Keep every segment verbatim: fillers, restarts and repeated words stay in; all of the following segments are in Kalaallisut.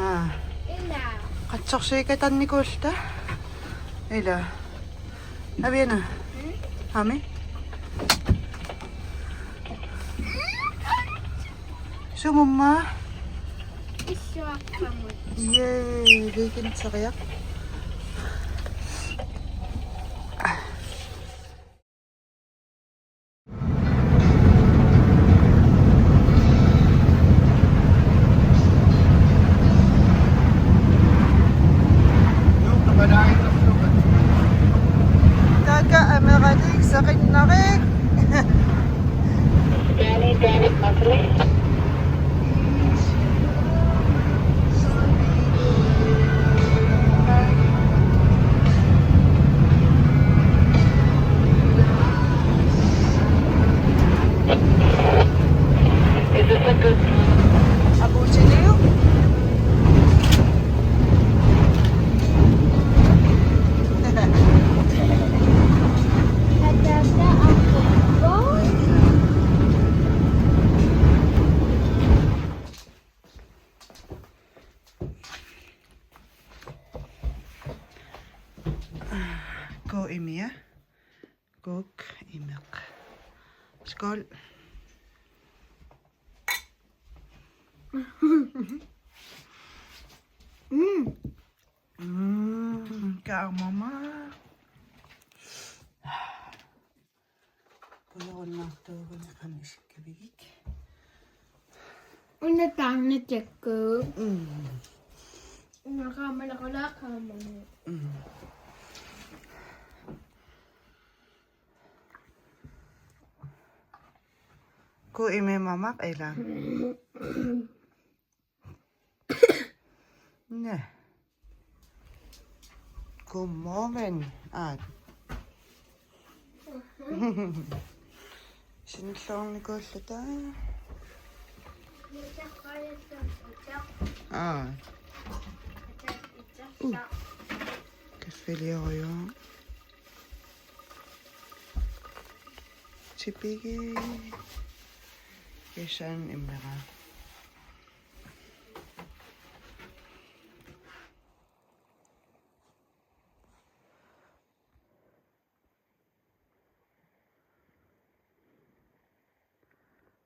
Aa. Ila. Qatsorsiikatannikuulluta. Ila. Aviana. Aami. Sumumma. Issuaqqamut. Yay, weekendiaq. Taakku ameraliiseqinnarit. Is this a good Apuutiliu. Kuk imia. Kuk imeq. Skål. Mm. Mm, kaamama. Pujorunnaartuuguni qanoq isikkavigik. Una taarnitakku. Mm. Una qaamalaqalaaqaamani. Mm. Kuk imia mamaq ila. Naa. Godmorgen. Aa. Sinilluarnikuulluta. Aa. Uh. Kaffiliorujussuaq. Tipigik. Kisan immiraa.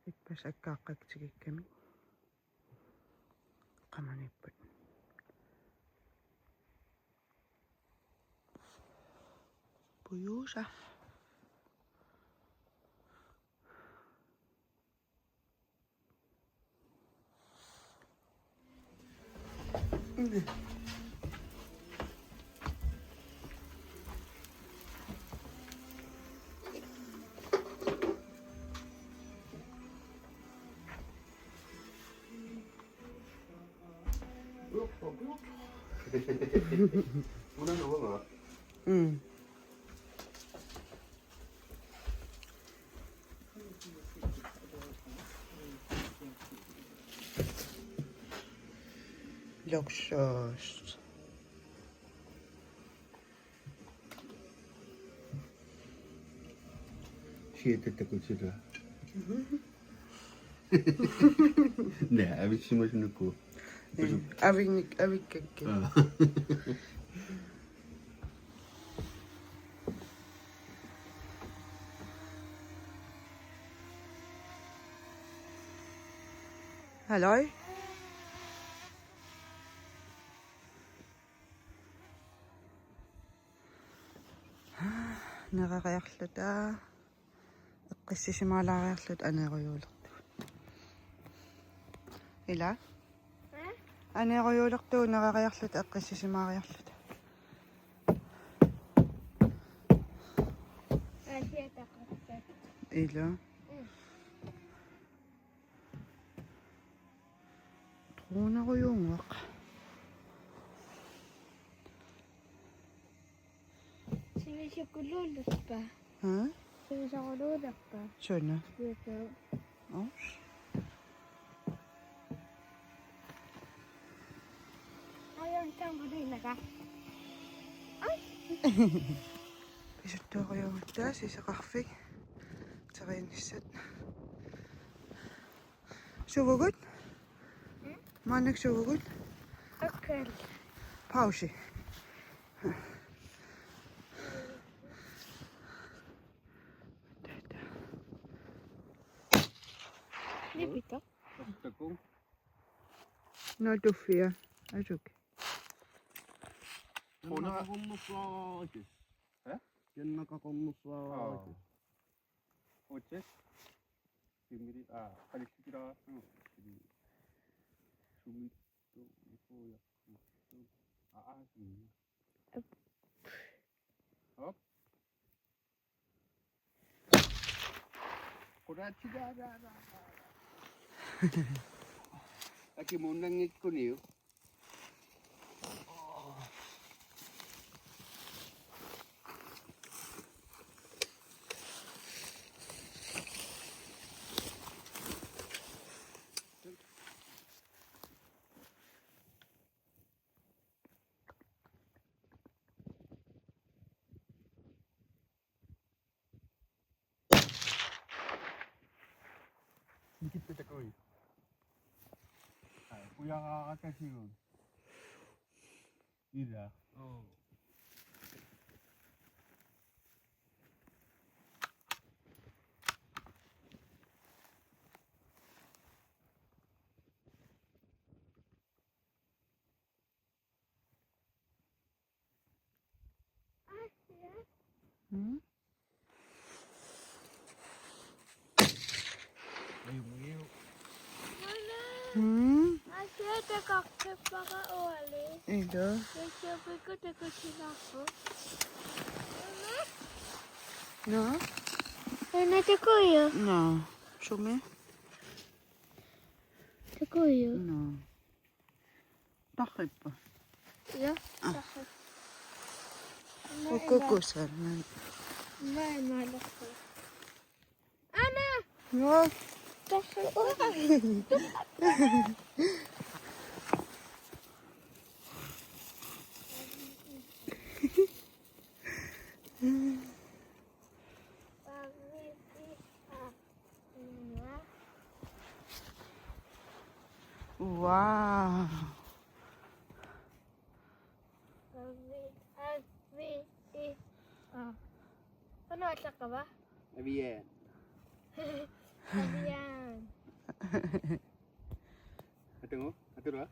Ippassaq akkaaqqatsigikkami qamaniipput. Pujuusa. Mm. Luksus. Siatattakutsilua. Naa, avissimasunukku. Ee, avinnik-, avikkakkit. Aa. Halløj. Nereriarluta. Eqqissisimaalaariarluta aneerujuulertugut. Ila? Aa? Aneerujuulertugut nereriarluta eqqissisimaariarluta. Aa, siatattakkat. Ila? Mm. Dronerujuunnguaq. Sivisukuluulerpa? Haa? Sivisoruluulerpa? Suna? Youtube. Os. Ajan tambulinaka. Ai. Pisuttuurujuugatta sisoqarfik. Teriinissat. Suvugut? Mm? Maannakkut suvugut? Okay. Pause. Nipita. Taku. No tufia. Asuk. Una. Una. Eh? Kennaqaqqornersuaraatit. Aa. Otte. Timiri, aa, qalissutilaassuu. Sumittu, ipuja, mittu. Aa, aa, sumi. Op. Quraatigaaraara. Aki munnanngikkunniu. Nikippi takui. Ai, pujaraakasigut. Ila. Oo. Hmm? Hmm? Ila. No? Ena takuju. No. Sumi? Takuju. No. Tarrippa. Ja, ah. Tarrippa. Ukukusan. Mä en mä tarrippa. Anna! No. Tarrippa. Wow. Qanoq allaqqava? Avian. Avian. Atungu, aturua.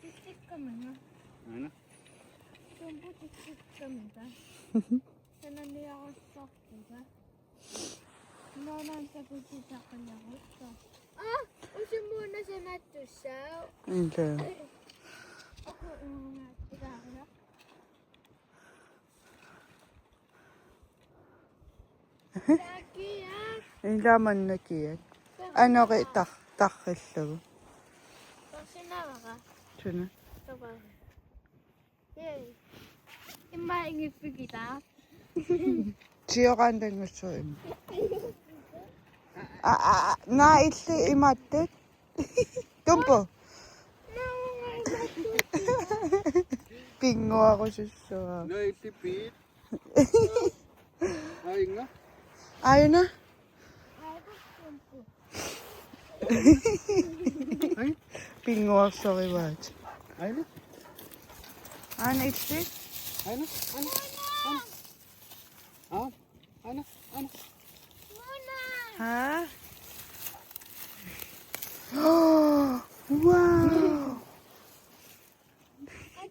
Titsikkamanga. Aana. Tumpu titsikkamanga. Sananiarussorpuga. Nunaanni takutitaqalerutta. Aa, usimuuna sanattussaaq. Ila. Aku uunga ilaarla. Takiak. Ila mannakiak. Anori tar-, tarrillugu. Torsinavara. Suna. Tavara. Yay. Immaqa ingiffigilaa. Sioqaannanngussuup imma. Aa, aa, aa, naa illit imaattat. Tumpu. Pinnguarusussuaq. Naa illit piit. Ainga. Aina. Ai? Pinnguarsorivaat. Aina? Aana illit? Aina, aina, aina. Aa, aina, aina. Haa? Wow!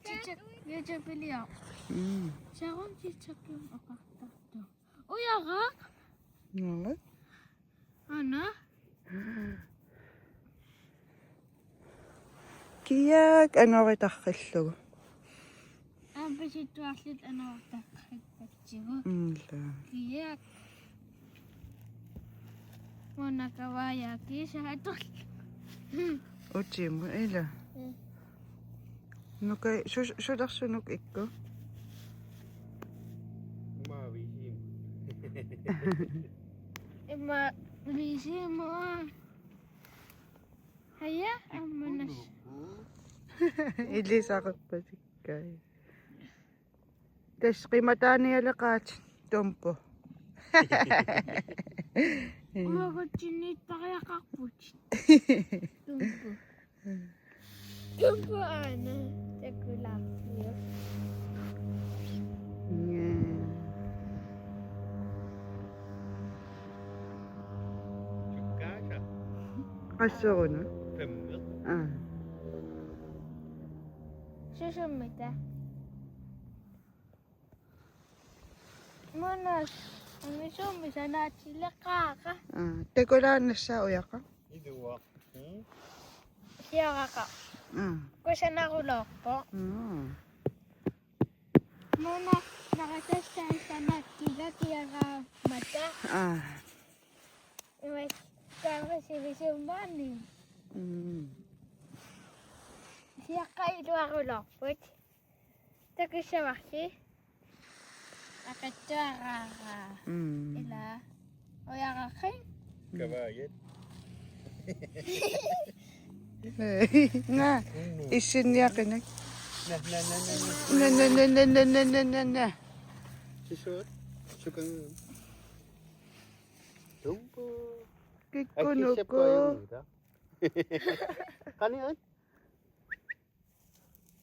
Chichak, chichak, chichak. Mm. Sharon chichak yung oqartartoq. Ujaraq. Nala. Aana. Kiak anori tarrillugu. Aapasittuarluta anori tarrippatsigu. Mm, ila. Kiak. Munakavaa kiisa atorlugu. Utimut ila. Mm. Nukai, su-, sulersunuk ikku? Ima viisimu. Ima viisimu. Haja, ammanas. Ilisaqarpatikkai. Tassa qimataanialeqaat Tumpu. Uagutsiniittariaqarput. Tumpu. Qasseruna? Femmi. Aa. Susummita. Muna, unisummi sanaatileqaara. Aa, takulaannassaa ujaqa. Iduaq. Hmm? Sioraqaaq. Aa. Kusanarulorpoq. Aa. Muna, naqatassaa sanaatila kiaraammata. Aa. Imaakkaava sivisummaanni. Mm. Siaqqat iluarulorput. Takussavarsi. Aqatsuaraara. Mm. Ila. Ujaraqin. Kavaajat. Nga. Issinniaqinak. Na, na, na, na, na. Na, na, na, na. Sisut. Sukang. Tumpu. Kikkunuku. Ai, sisappa ajunngilaq. Qaniat?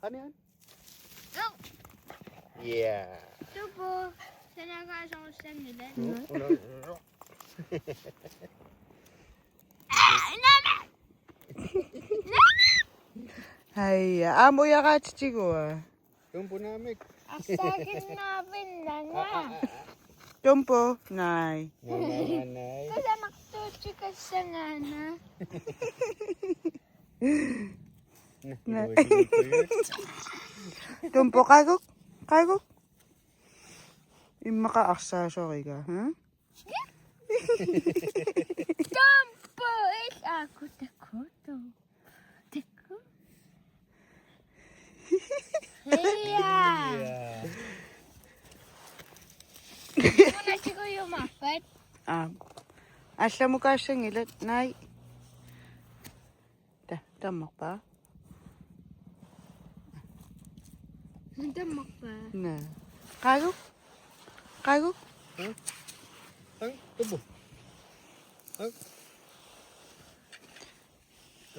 Qaniat? Go. Yeah. Tumpu. Sanagaasorussanngilat. Una. Ai, aamma ujaraatitigua. Tumpu naamik. Assaaginnaavinnanga. Aa, aa, aa, aa. Tumpu, naai. Naai, naai, naai, naai. Kusanartuutikassangaana. Naai. Tumpu, qaaguk, qaaguk. Immaqa arsaasoriga, hm? Tumpu, il-, aaku takutu. Taku. Heia. Una tigujumaarpat. Aa. Allamukaassanngilat, naai. Ta-, tammarpaa. Tammarpaa. Naa. Qaaguk? Qaaguk? Hm? Hm? Tumpu. Hm?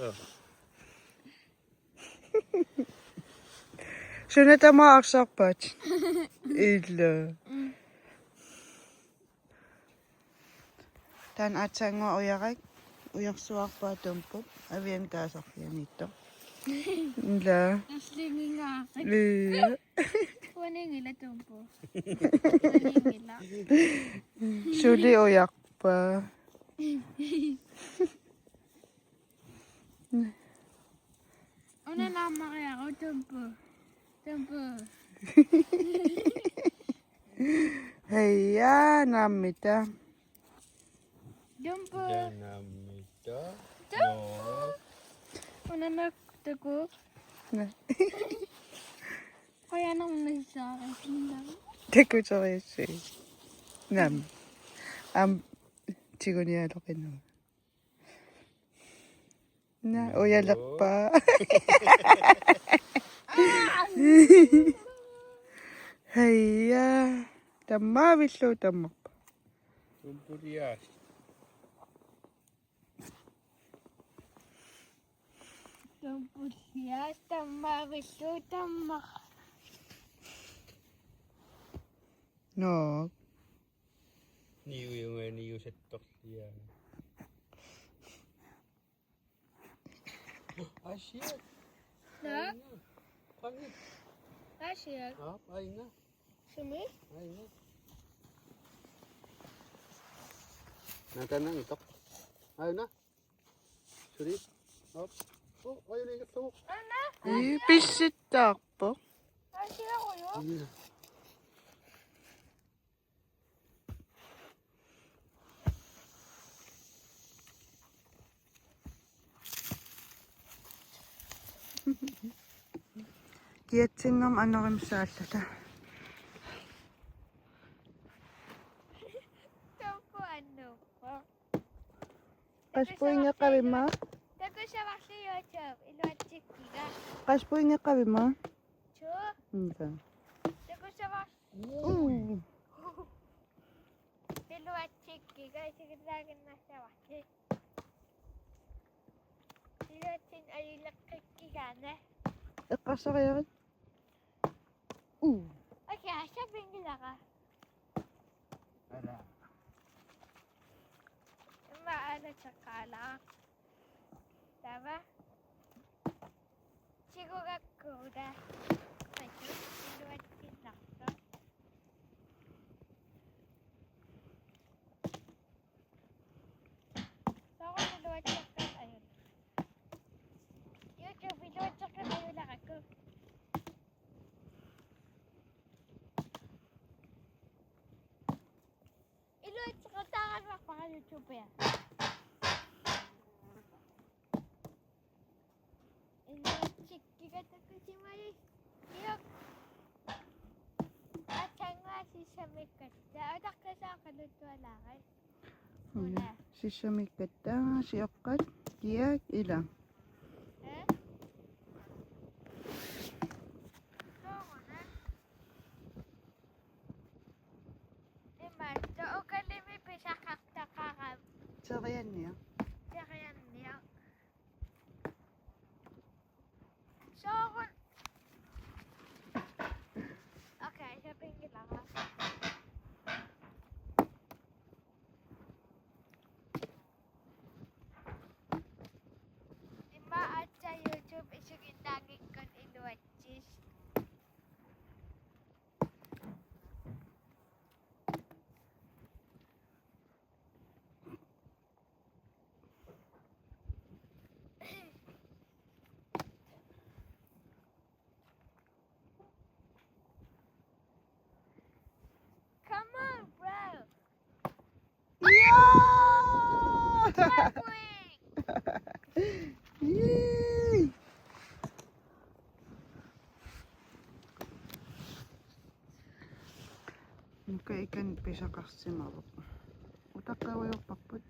Aa. Suna tamaat arsarpat? Ila. Mm. Taanna aatsaannguaq ujarak, ujarsuarpaa Tumpup, avian kaasarlianiittoq. Ila. Aslingingaaqit. Ila. Uaniinngilaq Tumpu. Uaniinngilaq. Suli ujarpaa. Una naammariaruk Tumpu. Tumpu. Heia, naammita. Tumpu. Ja, naammita. Tumpu. Joo. Una naktaku. Naa. Qujanarnissara. Takuteriassi. Naamik. Aamma tiguniaaloqinnagu. Naa, ujalerpaa. Heia. Tammaavillugu tammarpaa. Tumpuliaas. Tumpuliaas tammaavillugu tammar-. Nå. Niujunga niusattorliaa. Asia. Naa? Qani? Asia. Aap, aina. Sumi? Aina. Natanang tok. Aina. Suri. Aap. Oh, aina ingattuvoq. Anna? Ii, pissittarpoq. Asia uyu. Aina. Kiatsinnermik anorimisaallata. Tumpu annuuppoq. Qassit pointeqavimma? Takussavarsi YouTube, iluatsikkiga. Qassit pointeqavimma? Two. Nka. Takussavarsi. Uu. Iluatsikkiga, isigillaaginnassavarsi. Iluatsin ajuleqqikkigaanni. Eqqarsariarit. Uu. Okay, asapingilara. Ala. Imma aana teqqaalaaq. Super. Innertikkiga takusimali. Iok. Atanga sisamikkatta. Ataqqasaaqaluttualaarai. Una. Sisamikkatta, sioqqat, kiak, ila. Eh? Sooruna. Imaattoq ukalimi pisaqartaqarami. Terianniaq. Terianniaq. Sooruna. Okay, sapinngilara. Immaqa aatsaat YouTube isiginnaanngikkutta iluatsis. Come on, bro. Iaa! Perfect. Ii. Nuka ikanneq pisaqarsimavoq. Utaqqaviorparput.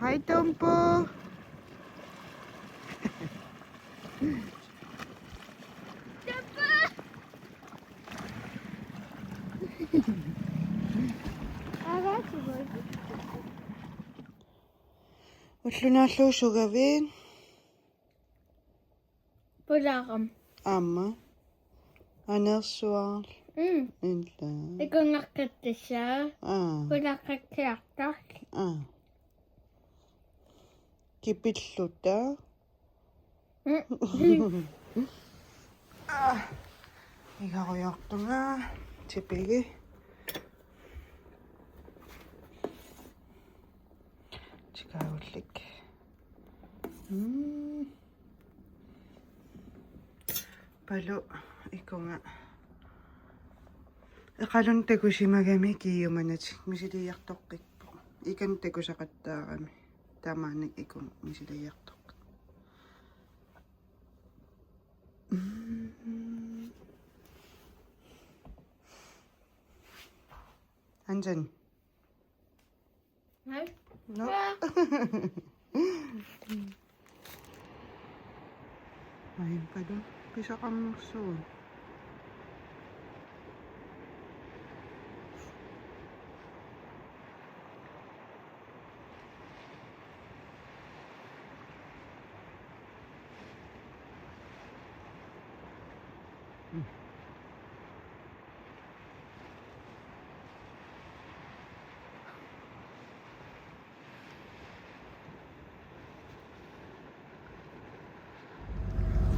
Hej, Dumbo. Ulloq naallugu sugavit? Pulaarama. Aamma. Aneersuarlu. Mm. Illa. Ikunngakkattassaq. Aa. Pulaqqakkiartarluni. Aa. Kipilluta. Mm. Aa. Igarujoortunga. Tipigi. Tikaagullik. Mm. Palu ikunga. Iqalunnik takusimagami kiiumanatik misiliiartoqqippoq. Ikanneq takusaqattaarami. Taamaanik ikunga misiliiartoqqippoq. Mm. Hansen. Hej. Nå. Ja. Ej, hvad er det? Pisaqarnersugut.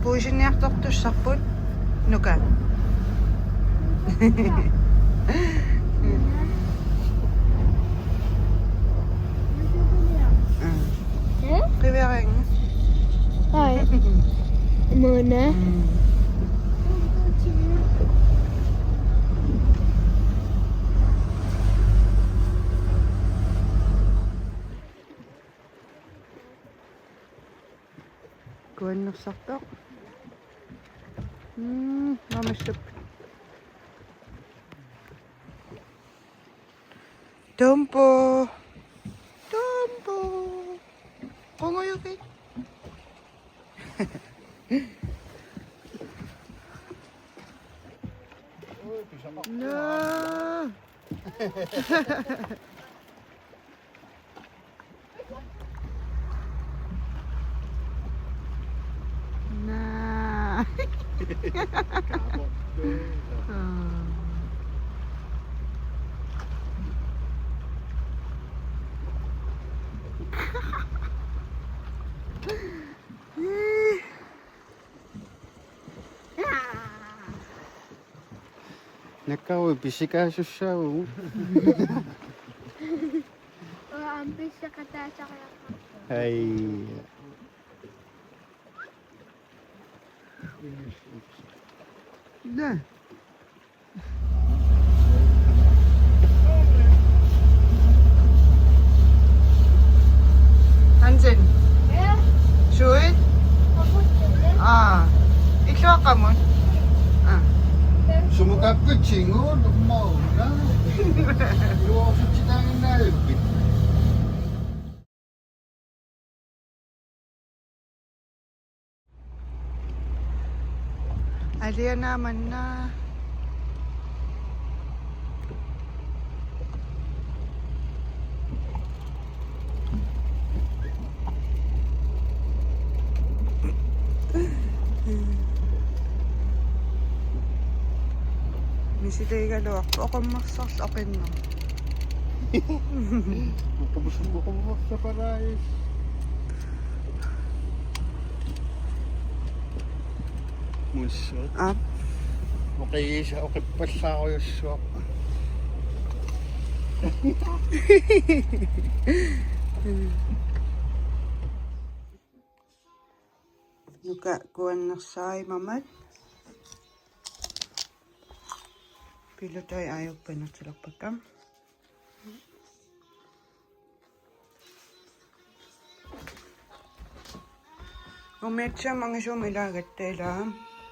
Puisinniartortussarput Nuka. Qiviaraanni. Ai. Muna. Mm. Kuannersartoq. Mm, mamassup. Dumbo. Dumbo. Qungujuvit. Nå. Nakkaruit pissikaasussaavagut. Uanga pissikataasariaqarpunga. Ai. Nå. Hansen. Ja. Suit? Aa. Illuaqqamut? Aa. Sumut kappitsinguut, mauna. Iluarsitsitaaginnaavippit? Alianaa manna. Misiliigaluarpoq oqimmersorlu oqinnermut. Oqimmersorlu oqimmersorlu. Mussut. Aap. Oqiisa oqippallaarujussuaq. Nuka kuannersaarimamat. Pilutai aajukka pinnertilerpakka. Umiatsiamut angisuumik ilaagatta ilaa.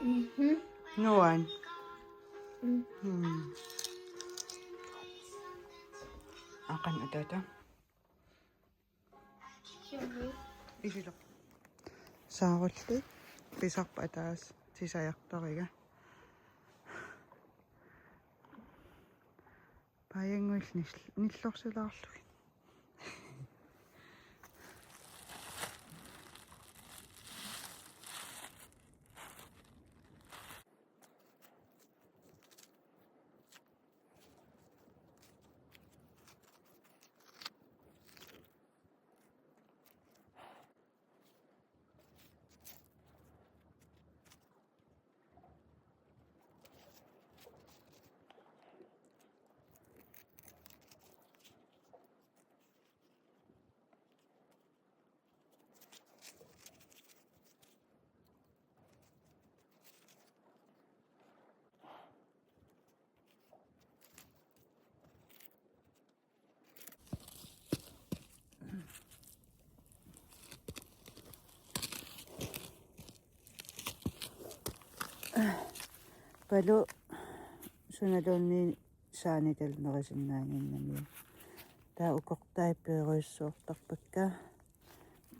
Mhm. Nuan. Mm. Hmm. Aqan ataata. Sorry. Isileq. Saarulli pisarpoq ataaseq sisajartariga. Paajannguillu nil-, nillorsilaarlugit. Palu sunaluunniit saanitalnerisinnaannginnami. Taava ukortai peerujussuortarpakka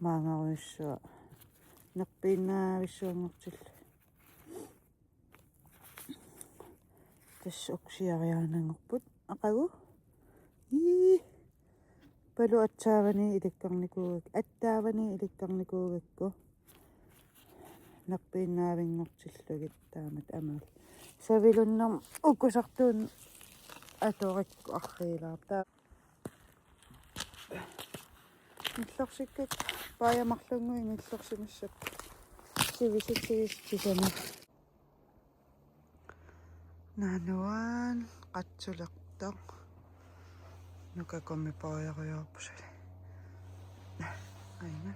maangarujussuaq nerpiinnaavissuanngortillugit. Tassa ukiariaananngorput aqagu. Ii. Palu attaavani ilikkarnikuugak-, attaavani ilikkarnikuugakku. Nerpiinnaavinngortillugit taamatut amaal. Savilunnermut ukusartuun atorikku arriilaarta. Nillorsikkakka paajamarlunngui nillorsimassapput. Sivisutigisut sisamat. Nanuan qatsulertoq. Nuka kummi poriarujoorput suli. Aina.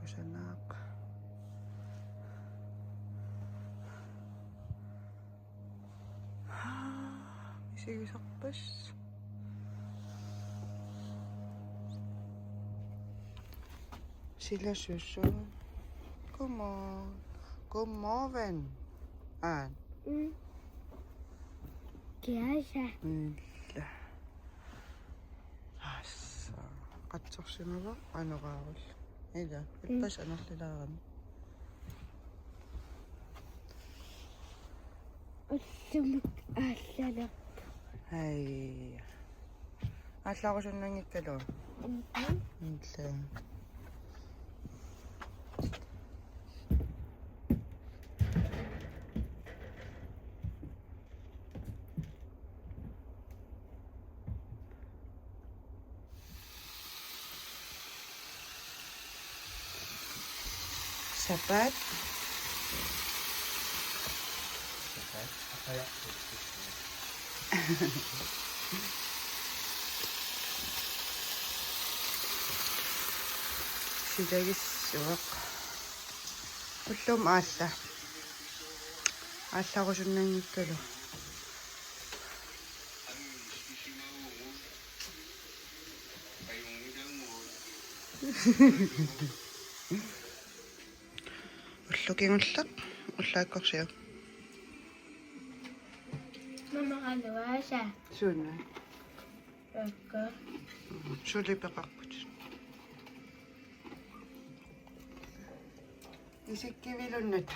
Kusanaq. Misigisarput. Sila susu. Godmor-, godmorgen. Aa. Mm. Kiasa. Illa. Assa. Qatsorsimavoq anoraarulluni. Ila. Mm. Ippassaq anorlilaarami. Ullumi aallalerpoq. Hej. Aallarusunnanngikkaluarpoq. Mhm. Illa. Sapaat. Silagissuaq. Ullumi aalla. Aallarusunnanngikkalu. Ullup kingulleq, ullaakkorsiuk. Mama, qaluaasa. Suuna. Akka. Suli peqarput. Isikkivilunnut.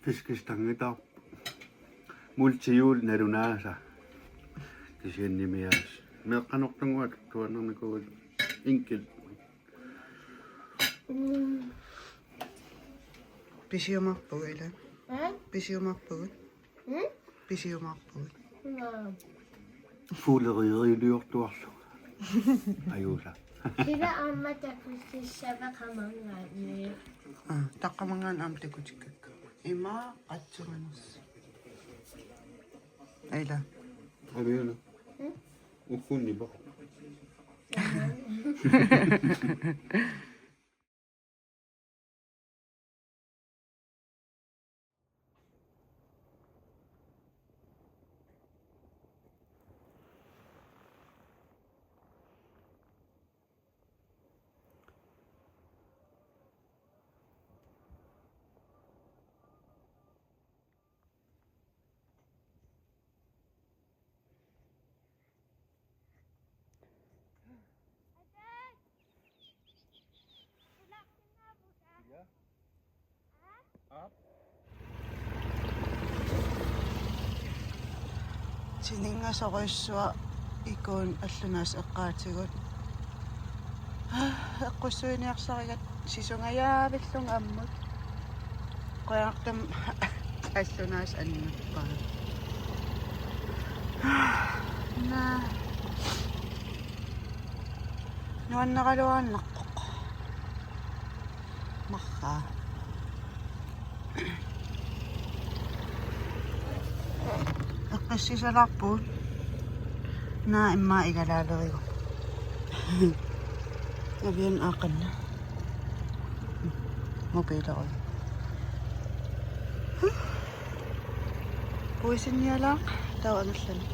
Fiskestangitaarpoq. Multijul nalunaasa. Kisiannimi aas. Meeqqanortunnguaq tuannarnikuuvoq. Enkelt. Pisiumaarpugut, ilaa? Aa? Pisiumaarpugut. Mm? Pisiumaarpugut. Naa. Fugleriiliortuarlu. Ajuusa. Sila aamma takussavara qamanngaanniit. Aa, taqqamanngaanniit aamma takutikkakku. Ima qatsumanersoq. Aila. Aviana. Mm? Ukkunnipa. Tininngasorujussuaq ikuun allunaasaq eqqaatigut. Eqqussuiniarsarigatta sisungajaavillunga ammut. Qujanartumik allunaasaq annerpaaq. Naa. Nuanneraluaannarpoq. Marraa. Eqqissisalaarpugut. Naa immaqa igalaalerigu. Avian aaqanna. Mobiileruju. Puisinnialaaq taava angerlani.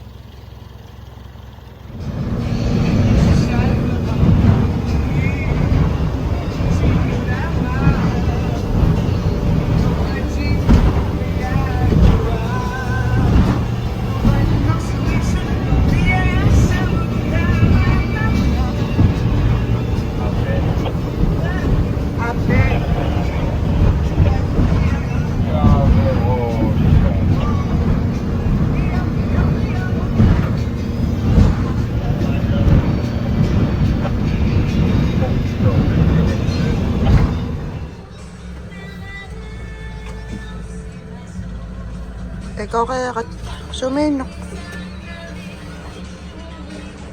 Dekoreerat sumiinneq.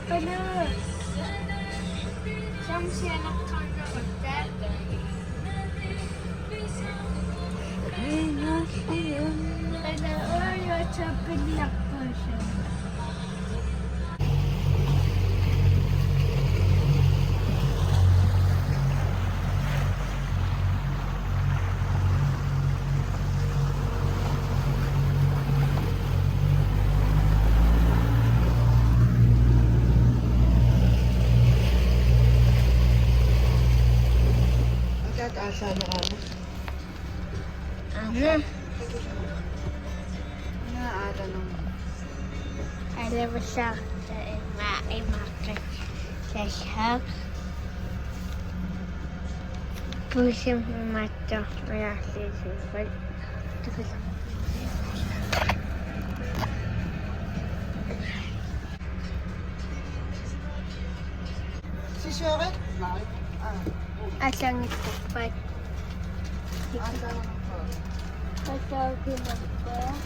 Hello. Samsianaqaannaruttaaq. Hello, Oreo chocolate version. Ataata aasaaneraalu. Aana. Naa aatanerma. Alevullaarta ima imaqqit. Sassaaq. Puisim imaattoq ujaarliisuupput. Tukula. Sisoorit? Aa. Asanngitsorpat. Asanngitsorpat. Asanngitsorpat.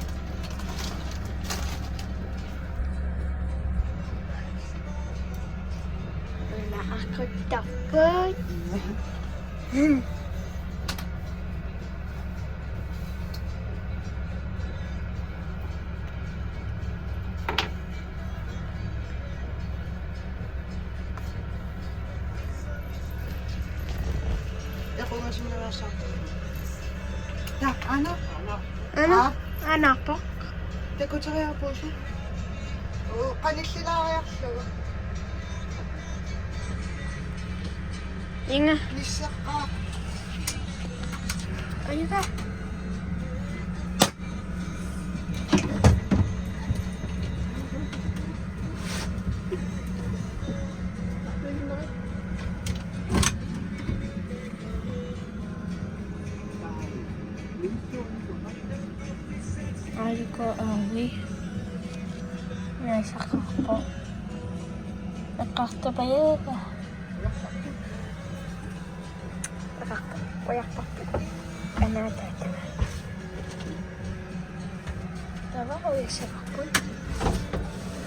Aquttarput. Equngasinnaveersaarput. Taa, aana. Aana. Aap. Aanaarpoq. Takuteriarpusi. Uu, qanillilaariarlugu. Inga. Nisseqqaaq. Ajuda. Aluko avi. Naisaqarpoq. Eqqartupajaava. Eqqartupajaava. Anaataata. Taava uissaqarput.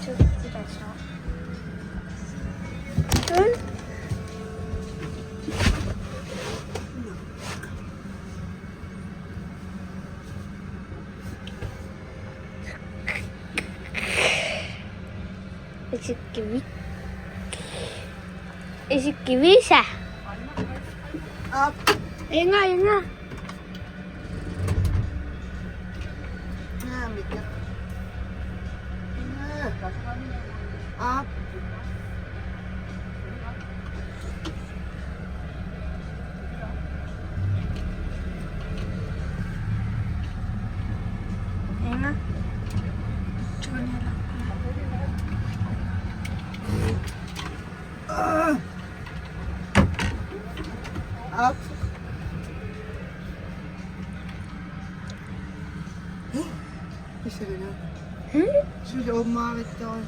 Tukkilasa. Tun. Isikkivi-, isikkiviisa. Aap. Inga, inga. Naamik. Inga. Aap. Inga. Tunela. Aap. Isilina. Hmm? Suli uummarittoq.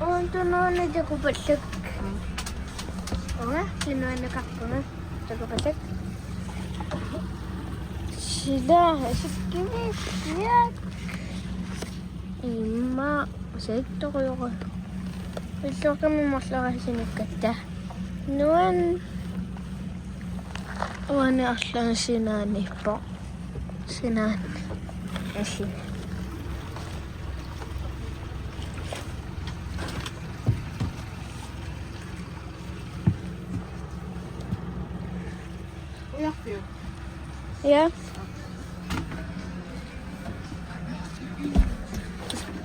Uunga tunuani takupallak. Mm. Uunga tunuani karpunga takupallak. Sila sikkiviissiaq. Immaqa seittorujoru. Illuaqqami marloriarlugu sinikkatta. Nuan. Uani arlaanni sinaaniippoq. Sinaani. Asini. Ujarpiuk? Ja.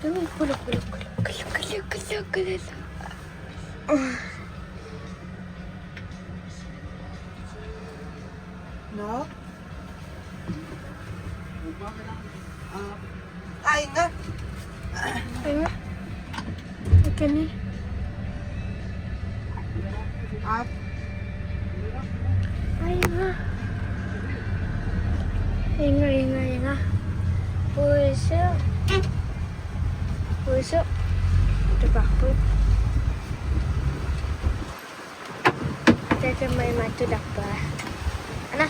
Kulu, kulu, kulu. Nå. Aa. Ai, inga. Inga. Ikani. Aa. Ai, inga. Inga, inga, inga. Puisu. Puisu. Takuarput. Tatamai matulappaa. Ana.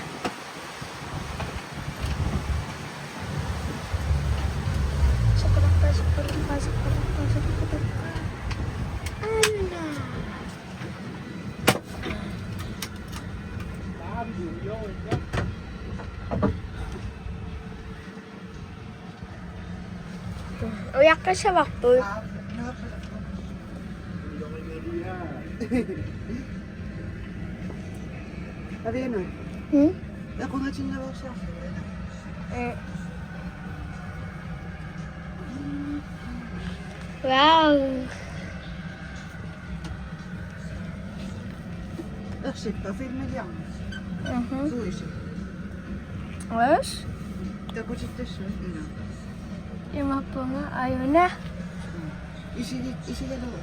Sukulappaa, sukulappaa, sukulappaa, sukulappaa. Ana. Ujaqqissavarput. Avianut. Hmm? Equngatinnaveersaarlugu. Eh. Wow. Ersippa filmiliarmat. Mhm. Suisi. Yes. Takutittassuit ila. Imaappunga ajuna. Isigi-, isigalugu.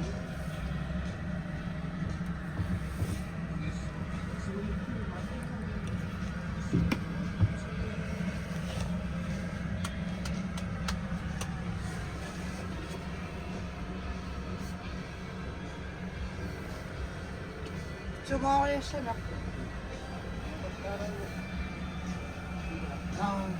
Tomorrow is enough. Um,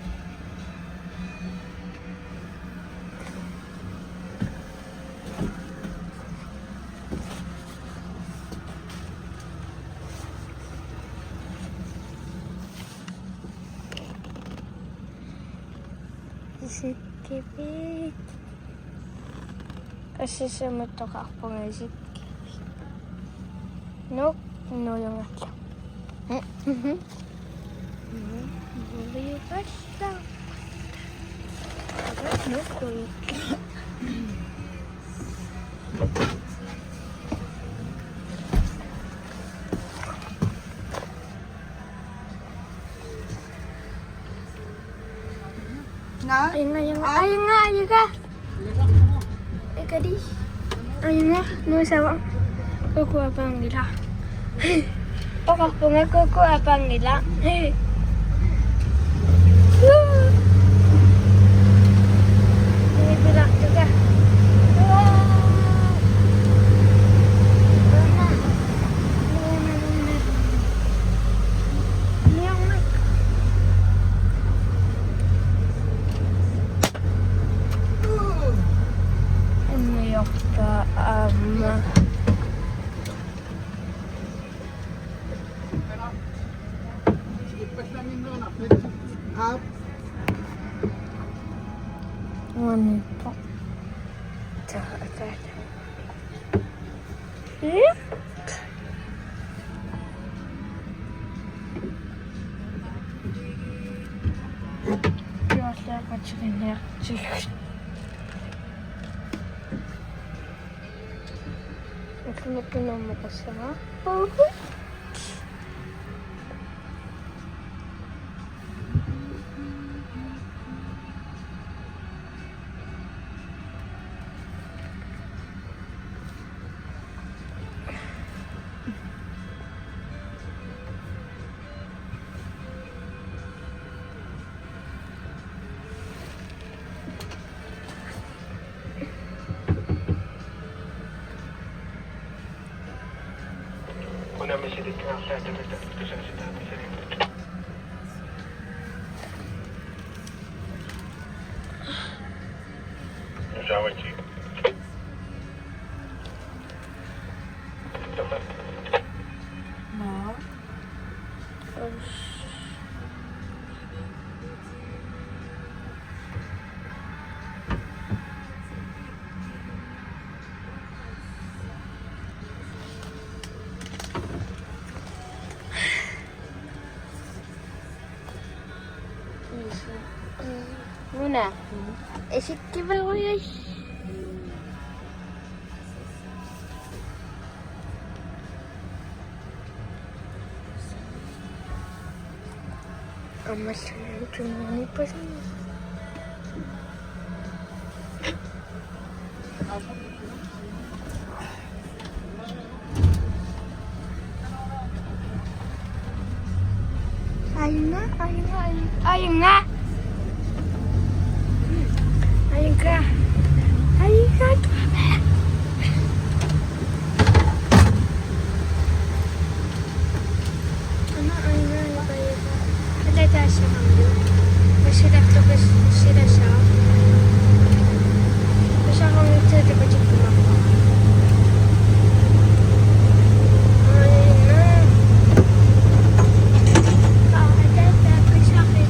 Isikkivik. Assissamut toqarpunga isikkivik. Nuuk, nuujungaarlu. Mhm. Nuujungaarlu. Nuuk, nuujungaarlu. Naa? Ajunga, ajunga, ajunga, ajunga. Ikadi. Ajunga, nuusava. Kuku apaanngilaq. Oqarpunga kuku apaanngilaq. Woo. Ini pilartuka. Woo. Woo. Unniorpa aamma. Unniorpa. Taa, taa, taa. Ii? Juallaaqatigiinniartigu. Ullumikkunni ammukassavara. Muna. Isikkiverujuk. Aamma tunniunniippasinga. Ajunga, ajunga, ajunga. Ajunga. Ajunga. Ajunga. Ana, ana, ana, ana. Kata taassavarmi. Pasilartukas silasaa. Pisarunngitsoq takutikkumaarpara. Ana. Kata taassavarmi.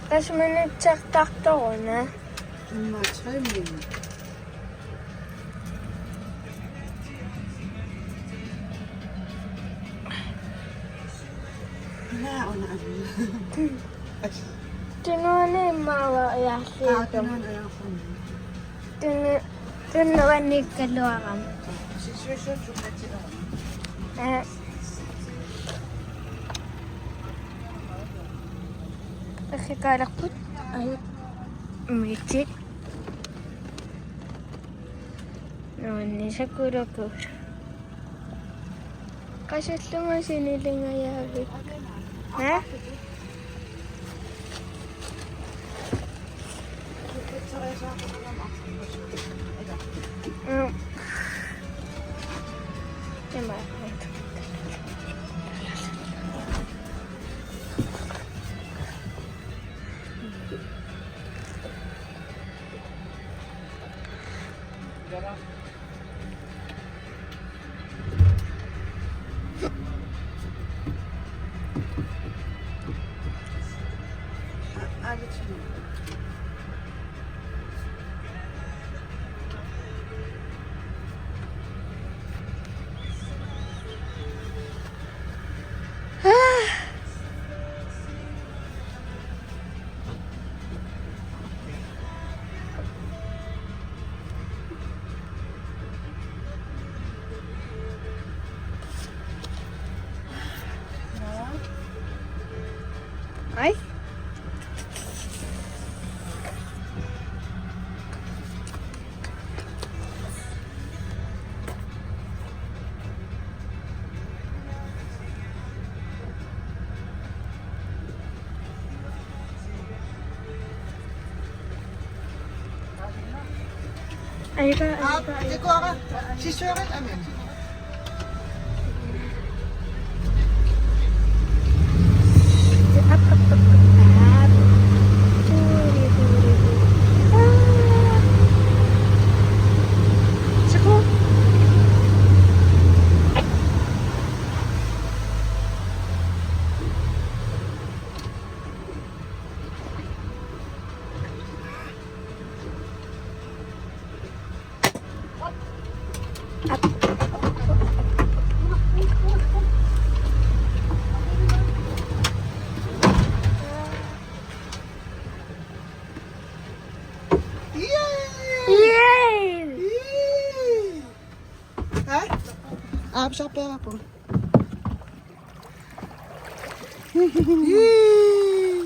Tassa minutsertartoruna. Immaqa tre minut. Naa, una alla. Tunuani immaqa ajorlugu. Aa, tunuani ajorlugu. Tunu-, tunuaniikkaluarama. Ee. Arriikkaluarput. Ai. Miitit. Nuannisakuluku. Qasallunga sinilingajaavik. Ha? Mm. Ima. Hej. Aika, aika, aika. Aap, aap, aap, aap. Aap. Tuli, tuli, tuli. Aap. Siku. Yay! Yay! Yay! Hej. Aap, så bærer på. Yay!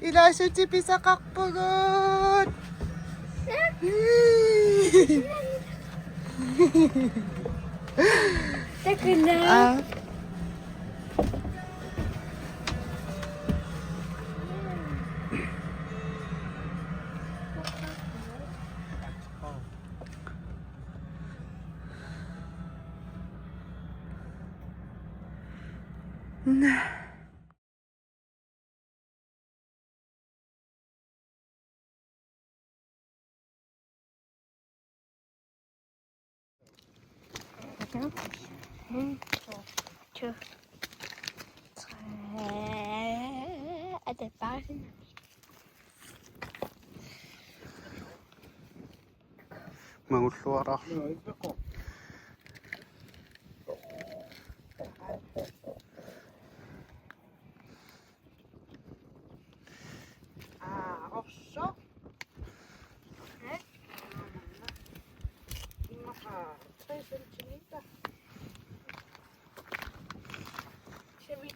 Ilaasutit pisaqarpugut. Takuna. Aa. Naa. En, to, tre. Er det bare sådan? Mangulluaraq. Aa, orsoq. Hej. Immaqa tre centimeter. Semi.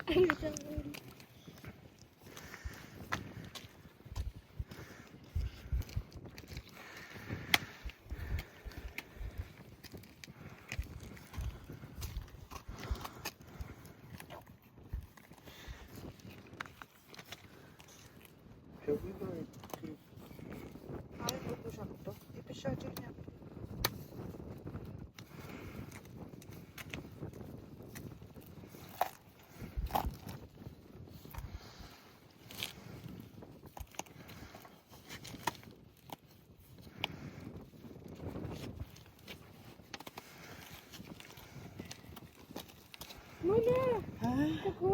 Muna. Haa? Kuku.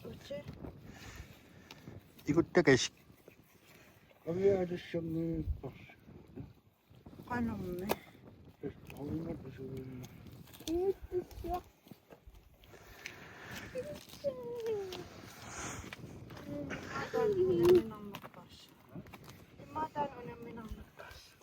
Uti. Ikuttakasik. Qamia atussanngipparsi. Qanormi? Qamia pisuimma. Immaqaluunniit unamminarnerpaassaaq. Immaqaluunniit unamminarnerpaassaaq.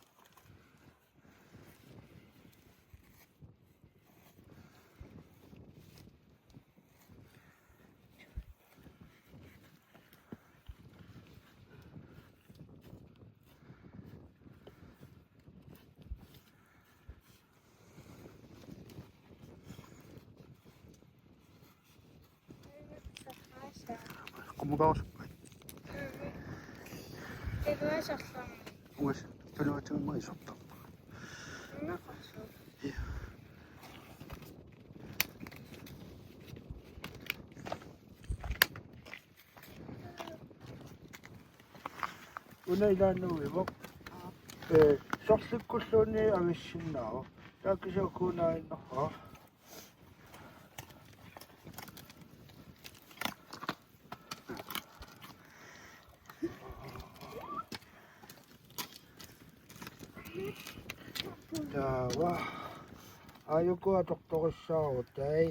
Qummukaarusuppai. Uas tunuatimma isortarpa. Naqasu. Ja. Una ilaannuivoq. Ee, sorlikkulluunniit avissinnaavoq. Taava kisianni ukuunaannarpara. Taava. Aajuku atortorissaarutai.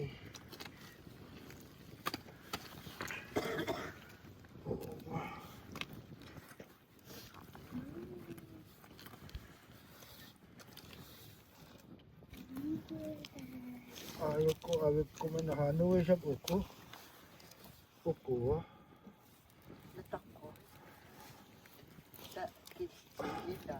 Aajuku avikkuminaha nuisap uku. Uku. Natakku. Ta kis kita.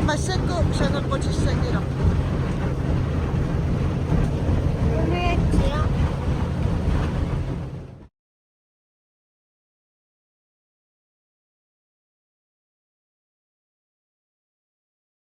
Massakkut saneqqutissanngilaq.